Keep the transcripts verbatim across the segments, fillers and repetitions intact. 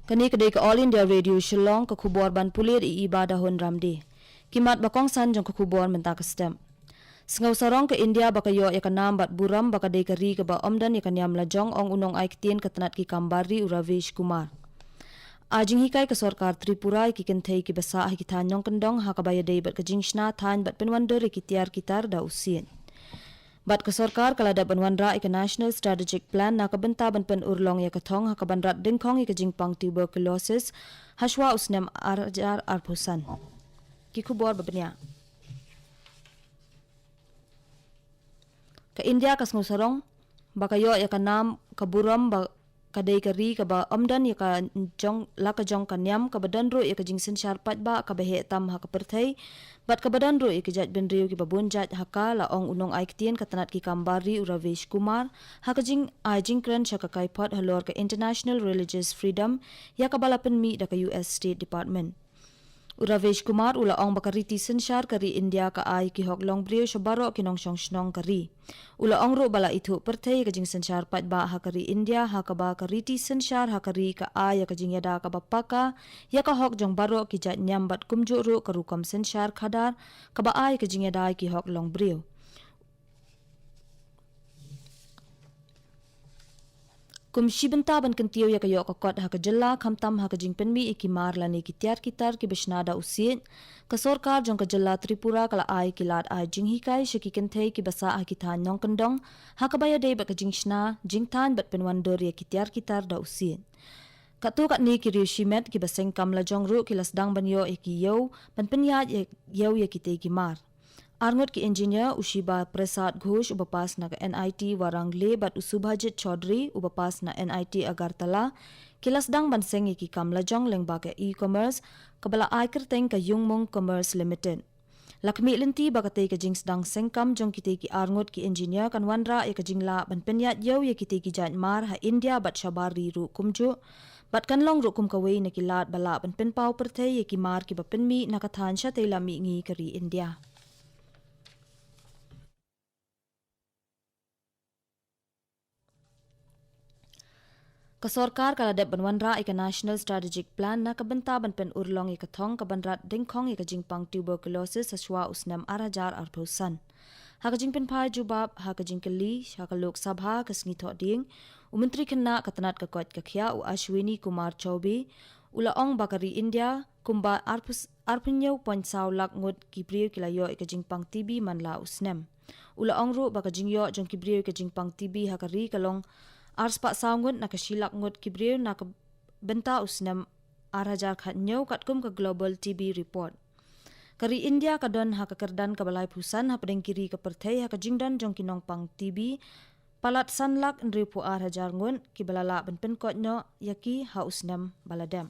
Kane ka dei ka All India Radio Shillong, ka khubor ban pule da i Iba Dahun Ramde. Ki mat ba kongsan jong ka khubor mynta ka step. Sngewsarong ka India ba ka ïoh ïa ka nam bad burom ba ka dei ka ri kaba ym don ïa ka niam lajong, ong u nongai ktien ka tnat ki kam bar ri u Ravesh Kumar. Ai jinghikai ka sorkar Tripura ïa ki kynthei kiba sah ha ki thaiñ nongkyndong ha kaba ïadei bad ka jingshna thaiñ bad pynwandur ïa ki tiar ki tar da u siej. Bad ka sorkar ka la dep ban wanrah ïa ka National Strategic Plan na ka bynta ban pynurlong ïa ka thong ha kaban rat dyngkhong ïa ka jingpang tuberculosis hashwa u snem ar hajar arphew san. Ki khubor ba bniah. Ka India ka sngewsarong ba ka ïoh ïa ka nam ka burom ba ka dei ka ri kaba ym don ïa ka jong, la ka jong ka niam, kaba don ruh ïa ka jingsynshar paidbah kaba heh tam ha ka pyrthei bad kaba don ruh ïa ki jait bynriew kiba bun jait ha ka, la ong u nongai ktien ka tnat ki kam bar ri u Ravesh Kumar ha ka jingai jingkren sha ka kaiphod halor ka International Religious Freedom ïa kaba la pynmih da ka U S State Department. U Ravesh Kumar u la ong ba ka riti synshar ka ri India ka ai ki hok longbriew sha baroh ki nongshong shnong ka ri. U la ong ruh ba la ithuh pyrthei ka jingsynshar paidbah ha ka ri India ha kaba ka riti synshar ha ka ri ka ai ïa ka jingïada kaba paka ïa ka hok jong baroh ki jait niam bad kumjuh ruh ka rukom synshar khadar kaba ai ka jingïada ïa ki hok longbriew. Kum shi bynta ban kyntiew ïa ka ïoh ka kot ha ka jylla, khamtam ha ka jingpynmih ïa ki mar lane ki tiar ki tar kiba shna da u siej, ka sorkar jong ka jylla Tripura ka la ai ki lad ai jinghikai sha ki kynthei kiba sah ha ki thaiñ nongkyndong ha kaba ïadei bad ka jingshna jingthaiñ bad pynwandur ïa ki tiar ki tar da u siej. Katto katne ki riew shimet kiba seng kam lajong ruh ki la sdang ban ïoh ïa ki ïew ban pynïaid ïa, ïew ïa kitei ki mar. Arngut ki engineer, u Shiba Prasad Ghosh uba pass na ka N I T Warangle bad u Subhajit Chaudhary uba pass na N I T Agartala, ki la sdang ban seng ïa ki kam lajong lyngba ka e-commerce kaba la ai kyrteng ka Yungmung Commerce Limited. La khmih lynti ba katei ka jingsdang seng kam jong kitei ki arngut ki engineer kan wanrah ïa ka jinglah ban pynïaid ïew ïa kitei ki jait mar ha India bad shabar ri ruh kumjuh, bad kan long ruh kum kawei na ki lad ba lah ban pynpaw pyrthei ïa ki mar kiba pynmih na ka thaiñ shatei la mihngi ka ri India. Ka sorkar ka la dep ban wanrah ïa ka National Strategic Plan na ka bynta ban pynurlong ïa ka thong kaban rat dyngkhong ïa ka jingpang tuberculosis hashwa u snem ar hajar arphew san. Ha ka jingpynphai jubab ha ka jingkylli sha ka Lok Sabha ka sngi Thohdieng, u Myntri Khynnah ka tnat ka koit ka khiah u Ashwini Kumar Chaubey u la ong ba ka ri India kumba arphew, arphew hynñiew point saw lak ngut ki briew ki la ïoh ïa ka jingpang T B man la u snem. U la ong ruh ba ka jingïoh jong ki briew ïa ka jingpang T B ha ka ri ka long arspah saw ngut na ka shi lak ngut ki briew na ka bynta u snem ar hajar khathynñiew katkum ka Global T B Report. Ka ri India ka don ha ka kyrdan kaba laiphew san hapdeng ki ri ka pyrthei ha ka jingdon jong ki nongpang T B, palat san lak hynriewphew ar hajar ngut kiba la lah ban pynkoit noh ïa ki ha u snem ba la dep.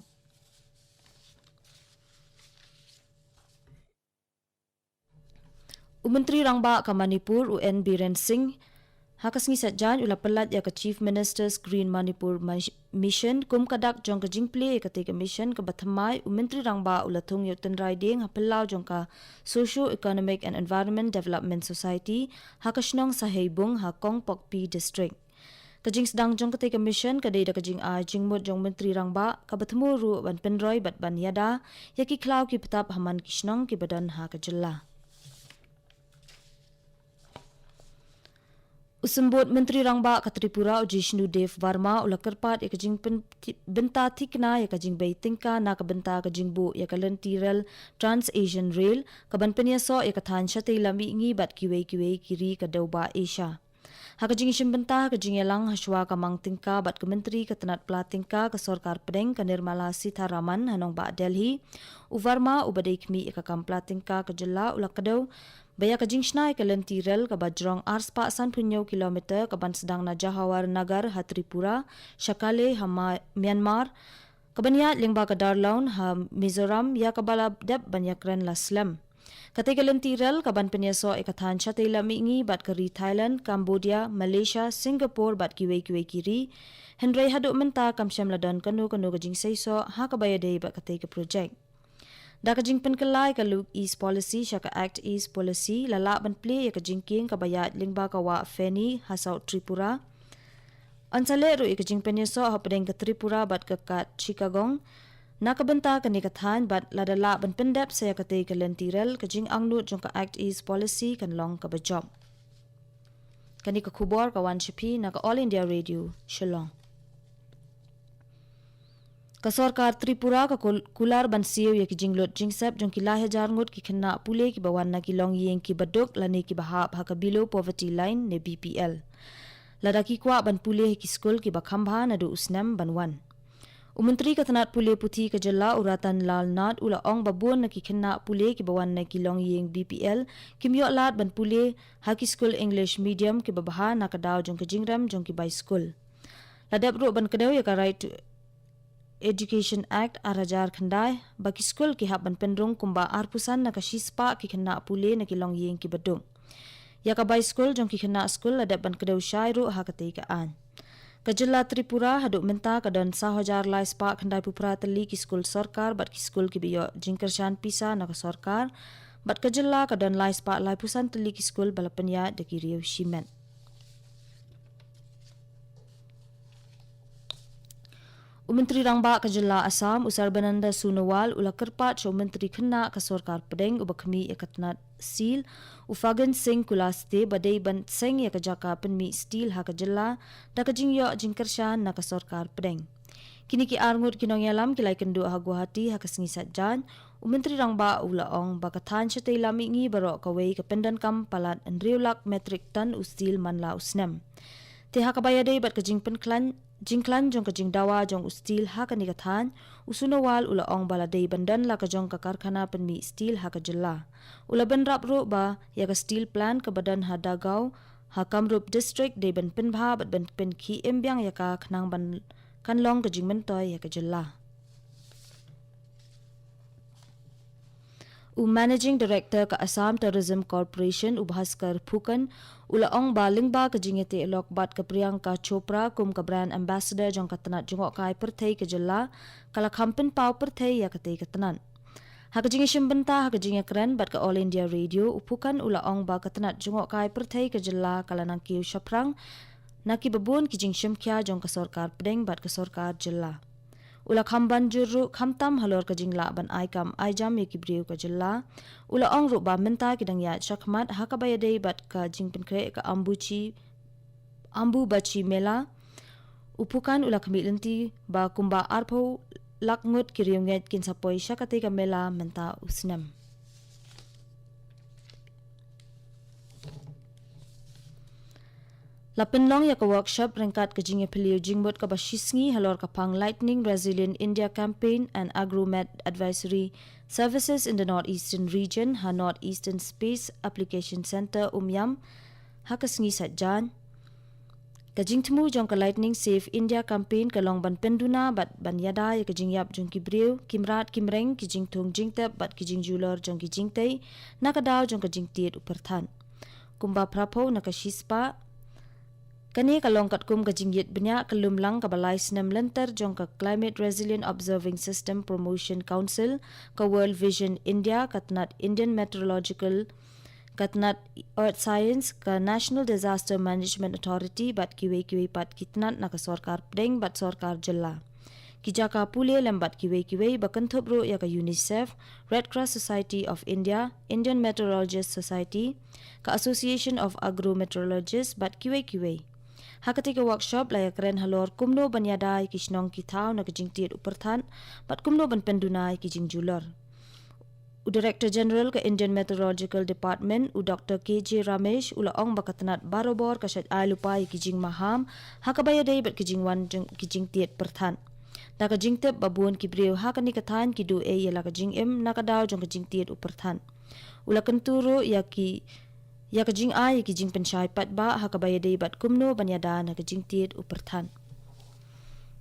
U Myntri Rangbah ka Manipur, u N Biren Singh, ha ka sngi Saitjaiñ u la pyllait ïa ka Chief Minister's Green Manipur Mis-, Mission kum ka dak jong ka jingplie ïa katei ka mission kaba thymmai. U Myntri Rangbah u la thung ïa u tynrai dieng ha phyllaw jong ka Socio Economic and Environment Development Society ha ka shnong Saheibung ha Kongpokpi District. Ka jingsdang jong katei ka mission ka dei da ka jingai jingmut jong u Myntri Rangbah kaba thmu ruh ban pynroi bad ban ïada ïa ki khlaw ki btap ha man ki shnong kiba don ha ka jylla. U Symbud Myntri Rangbah ka Tripura u Jishnu Dev Verma u la kyrpad ïa ka jingpyn-, bynta thikna ïa ka jingbei tyngka na ka bynta ka jingbuh ïa ka lynti rel Trans-Asian Rail kaban pynïasoh ïa ka thaiñ shatei la mihngi bad kiwei kiwei ki ri ka dewbah Asia. Ha ka jingshim bynta ha ka jingïalang hashwa ka mang tyngka bad ka Myntri ka tnat pla tyngka ka sorkar pdeng ka Nirmala Sitharaman ha nongbah Delhi, u Verma uba dei khmih ïa ka kam pla tyngka ka jylla u la kdew ba ïa ka jingshna ïa ka lynti rel kaba jrong arspah sanphew hynñiew kilometer kaban sdang na Jawahar Nagar ha Tripura sha Kalay ha Ma-, Myanmar, kaban ïaid lyngba ka Darlaun ha Mizoram, ïa kaba la dep ban ïakren la slem. Katei ka lynti rel kaban pynïasoh ïa ka thaiñ shatei la mihngi bad ka ri Thailand, Cambodia, Malaysia, Singapore bad kiwei kiwei ki ri. Hynrei haduh mynta kam shym la don kano kano ka jingseisoh ha kaba ïadei bad katei ka projek. Da ka jingpynkylla ïa ka Look East Policy sha ka Act East Policy, la lah ban plie ïa ka jingkieng kaba ïaid lyngba ka wah Feni ha South Tripura. Yn sa leh ruh ïa ka jingpynïasoh hapdeng ka Tripura bad ka Kat Chittagong na ka bynta kane ka thaiñ bad lada lah ban pyndep sa ïa katei ka lynti rel, ka jingangnud jong ka Act East Policy kan long kaba jop. Kane ka khubor ka wan sha phi na ka All India Radio, Shillong. Ka sorkar Tripura ka kul-, kular ban siew ïa ki jinglut jingsep jong ki lai hajar ngut ki khynnah pule kiba wan na ki longïing kiba duk lane kiba hap ha ka below poverty line ne B P L. Lada ki kwah ban pule ha ki skul kiba kham bha naduh u snem ban wan. U Myntri ka tnat pule puthi ka jylla, u Ratan Lal Nath, u la ong ba bun na ki khynnah pule kiba wan na ki longïing B P L kim ïoh lad ban pule ha ki skul English medium kiba bha na ka daw jong ka jingrem jong ki bai skul. La dep ruh ban kdew ïa ka Right to Education Act ar hajar khyndai, ba ki skul ki hap ban pynrung kumba arphew san na ka shispah ki khynnah pule na ki longïing kiba duk. Ïa ka bai skul jong ki khynnah skul la dep ban kdew shai ruh ha katei ka aiñ. Ka jylla Tripura haduh mynta ka don saw hajar lai spah khyndaiphew phra tylli ki skul sorkar bad ki skul kiba ïoh jingkyrshan pisa na ka sorkar, bad ka jylla ka don lai spah laiphew san tylli ki skul ba la pynïaid da ki riew shimet. U Myntri Rangbah ka jylla Assam, u Sarbananda Sonowal, u la kyrpad sha u Myntri Khynnah ka sorkar pdeng uba khmih ïa ka tnat steel, u Fagan Singh Kullaste, ba dei ban seng ïa ka jaka pynmih steel ha ka jylla da ka jingïoh jingkyrshan na ka sorkar pdeng. Kine ki arngut ki nongïalam ki la ïakynduh ha Guwahati ha ka sngi Saitjaiñ. U Myntri Rangbah u la ong ba ka thaiñ shatei lam mihngi baroh kawei ka pyndonkam palat hynriew lak metrik ton u steel man la u snem. Te ha kaba ïadei bad ka jingpynkhlaiñ, jingkhlaiñ jong ka jingdawa jong u steel ha kane ka thaiñ, u Sonowal u la ong ba la dei ban don la ka jong ka karkhana pynmih steel ha ka jylla. U la bynrap ruh ba ïa ka steel plant kaba don ha Dagaon, ha Kamrup District, dei ban pynbha bad ban pynkhie im biang ïa ka khnang ban kan long ka jingmyntoi ïa ka jylla. U Managing Director ka Assam Tourism Corporation, u Bhaskar Phukan, u la ong ba lyngba ka jingïateh lok bad ka Priyanka Chopra kum ka brand ambassador jong ka tnat jngohkai pyrthei ka jylla, ka la kham pynpaw pyrthei ïa katei ka tnat. Ha ka jingïashim bynta ha ka jingïakren bad ka All India Radio, u Phukan u la ong ba ka tnat jngohkai pyrthei ka jylla ka la nang kiew shaphrang na kiba bun ki jingshim khia jong ka sorkar pdeng bad ka sorkar jylla. U la kham ban jur ruh khamtam halor ka jinglah ban ai kam ai jam ïa ki briew ka jylla. U la ong ruh ba mynta ki dang ïaid shakhmat ha kaba ïadei bad ka jingpynkhreh ka Ambuchi, Ambubachi Mela. U Phukan u la khmih lynti ba kumba arphew lak ngut ki riewngeit kin sa poi sha katei ka mela mynta u snem. La pynlong ïa ka workshop ryngkat ka jingïaphylliew jingmut kaba shisngi halor ka phang Lightning Resilient India Campaign and Agromet Advisory Services in the Northeastern Region ha Northeastern Space Application Centre, Umiam, ha ka sngi Saitjaiñ. Ka jingthmu jong ka Lightning Safe India Campaign ka long ban pynduna bad ban ïada ïa ka jingïap jong ki briew, ki mrad ki mreng, ki jingthung jingtep bad ki jingjulor jong ki jingtei na ka daw jong ka jingtied u pyrthat. Kumba phraphew na ka shispah, kane ka long katkum ka jingïit bniah ka lumlang kaba lai snem lynter jong ka Climate Resilient Observing System Promotion Council, ka World Vision India, ka tnat Indian Meteorological, ka tnat Earth Science, ka National Disaster Management Authority bad kiwei kiwei pat ki tnat na ka sorkar pdeng bad sorkar jylla. Ki jaka pule lem bad kiwei kiwei ba kynthup ruh ïa ka UNICEF, Red Cross Society of India, Indian Meteorologist Society, ka Association of Agrometeorologists bad kiwei kiwei. Ha katei ka workshop la ïakren halor kumno ban ïada ïa ki shnong ki thaw na ka jingtied u pyrthat bad kumno ban pynduna ïa ki jingjulor. U Director General ka Indian Meteorological Department, u Doctor K J Ramesh, u la ong ba ka tnat barobor ka shait ai lypa ïa ki jingmaham ha kaba ïadei bad ki jingwan jong ki jingtied pyrthat. Da ka jingtip ba bun ki briew ha kane ka thaiñ ki duh ei ïa la ka jingim na ka daw jong ka jingtied u pyrthat. U la kyntu ruh ïa ki, ïa ka jingai ïa ki jingpynshai paidbah ha kaba ïadei bad kumno ban ïada na ka jingtied u pyrthat.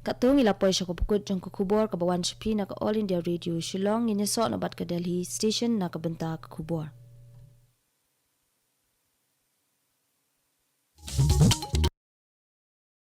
Katto ngi la poi sha ka pukut jong ka khubor kaba wan sha phi na ka All India Radio Shillong, ngin ïasoh noh bad ka Delhi Station na ka bynta ka khubor.